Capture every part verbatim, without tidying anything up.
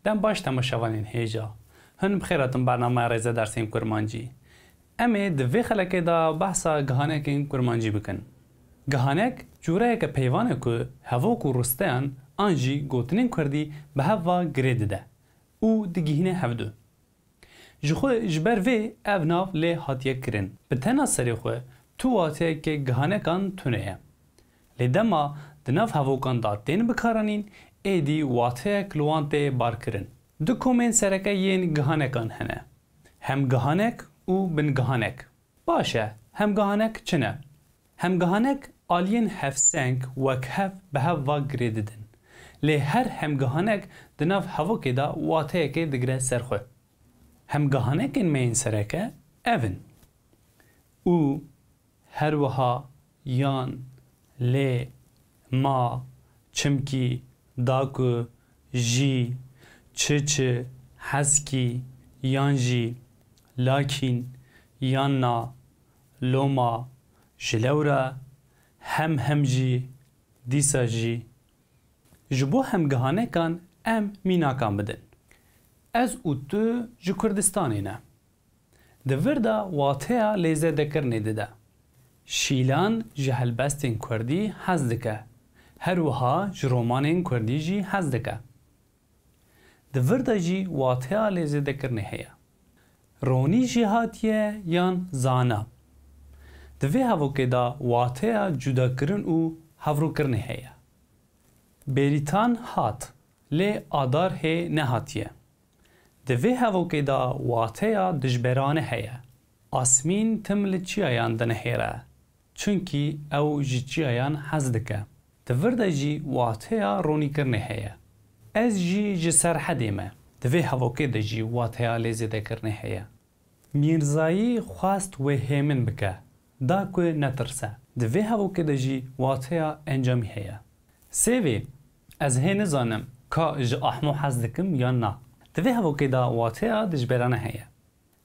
Dem baş temaşevanên hêja. Hin bi xêr hatin bernameya Rêze Dersên Kurmancî. Em ê di vê xelekê de behsa gihanekên kurmancî bikin. Gihanek cûreyeke peyvan e ku hevok û risteyan an jî gotinên kurdî bi hev ve girê dide û digihîne hevdu. Ji xwe ji ber vê ev nav lê hatiye kirin. Bi tena serê xwe tu wateyeke gihanekan tune ye. Lê dema di nav hevokan de tên bikaranîn, êdî wateyek li wan tê barkirin. Du komên sereke yên gihanekan hene. Hemgihanek û bingihanek. Baş e, hemgihanek çi ne? Hemgihanek aliyên hevseng wek hev bi hev ve girê didin. Lê her hemgihanek di nav hevokê de wateyekê digire ser xwe. Hemgihanekên me yên sereke ev in: û, her wiha, yan, lê, ma, çimkî, da ku, jî, çi çi, heskî, yan jî, lakîn, yan na, loma, ji lewra, hem hem jî, dîsa jî. Ji bo hemgihanekan em mînakan bidin. Ez û tu ji Kurdistanê ne. Di vir de wateya lêzêdekirinê dide. Şîlan ji helbestên kurdî hez dike. Her wiha ji romanên kurdî jî hez dike. Di vir de jî wateya lêzêdekirinê heye. Ronî jî hatiye yan zana. Di vê hevokê de wateya cudakirin û hevrûkirinê heye. Bêrîtan hat, lê adar hê nehatiye. Di vê hevokê de wateya dijberane heye. Asmîn tim li çiyayan dinihêre, çunkî ew ji çiyayan hez dike. Di vir de jî wateya ronîkirinê heye. Ez jî ji Serhedê me. Di vê hevokê de jî wateya lêzêdekirinê heye. Mîrzayî xwest wê hêmin bike, da ku netirse. Di vê hevokê de jî wateya encamî heye. Sêvê, ez hê nizanim ka ji Ahmo hez dikim yan na. Di vê hevokê de wateya dijberane heye.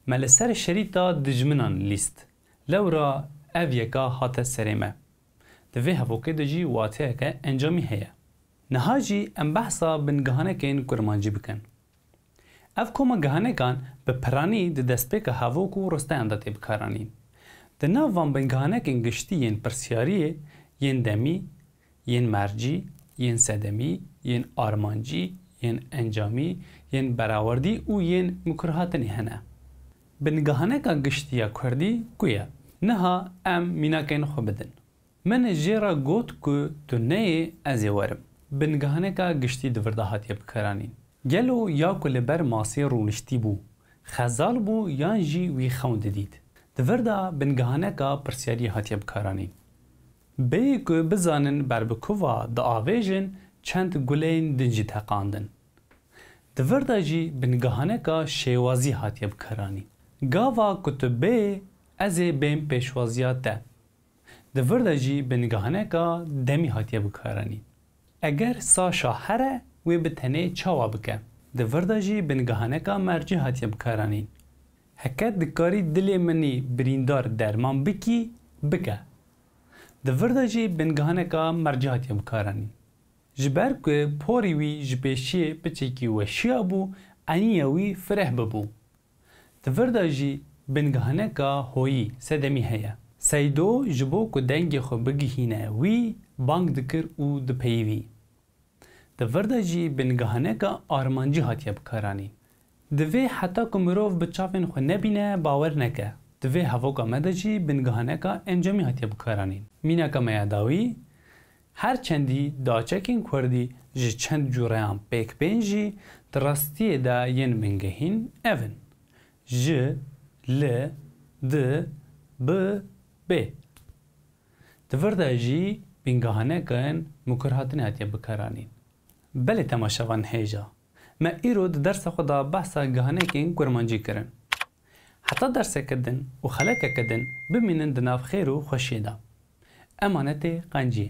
Me li ser şerîta dijminan lîst. Lewra ev yeka hate serê me. Di vê hevokê de jî wateyeke encamî heye. Niha jî em behsa bingihanekên kurmancî bikin. Ev koma gihanekan bi piranî di destpêka hevok û risteyan de tê bikaranîn. Di nav van bingihanekên giştî yên pirsyariyê, yên demî, yên mercî, yên sedemî, yên armancî, yên encamî, yên berawerdî û yên mikurhatinê hene. Bingihaneka giştî ya kurdî ku ye? Niha em mînakên xwe bidin. Min jê re got ku tu neyê, ez ê werim. Bingihaneka giştî di vir de hatiye bikaranîn. Gelo ya ku li ber masê rûniştî bû, xezal bû yan jî wî xewn didît? Di vir de bingihaneka pirsyariyê hatiye bikaranîn. Bêyî ku bizanin berbikuva diavêjin, çend guleyên din jî teqandin. Di vir de jî bingihaneka şêwazî hatiye bikaranîn. Gava ku tu bê, ez ê bêm pêşwaziya te. Di vir de jî bingihaneka demî hatiye bikaranîn. Eger sa şaher e, wê bi tenê çawa bike? Di vir de jî bingihaneka mercî hatiye bikaranîn. Heke dikarî dilê min î birîndar derman bikî, bike. Di vir de jî bingihaneka mercî hatiye bikaranîn. Ji ber ku porî wî ji pêşiyê piçekî weşiya bû, eniya wî fireh bibû. Di vir de jî bingihaneka hoyî, sedemî heye. Seydo ji bo ku dengê xwe bigihîne wî, bang dikir û dipeyivî. Di vir de jî bingihaneka armancî hatiye bikaranîn. Divê heta ku mirov bi çavên xwe nebîne, bawer neke. Di vê hevoka me de jî bingihaneka encamî hatiye bikaranîn. Mînaka me ya dawî, her çendî daçekên kurdî ji çend cûreyan pêk bên jî, di rastiyê de yên bingehîn ev in: ji, li, di, bi, bê. Di vir de jî bingihanekên mikurhatinê hatiye bikaranîn. Belê temaşevan hêja, me îro di dersa xwe de behsa gihanekên kurmancî kirin. Heta derseke din û xelekeke din bimînin di nav xêr û xweşiyê de. Emanetê qenciyê.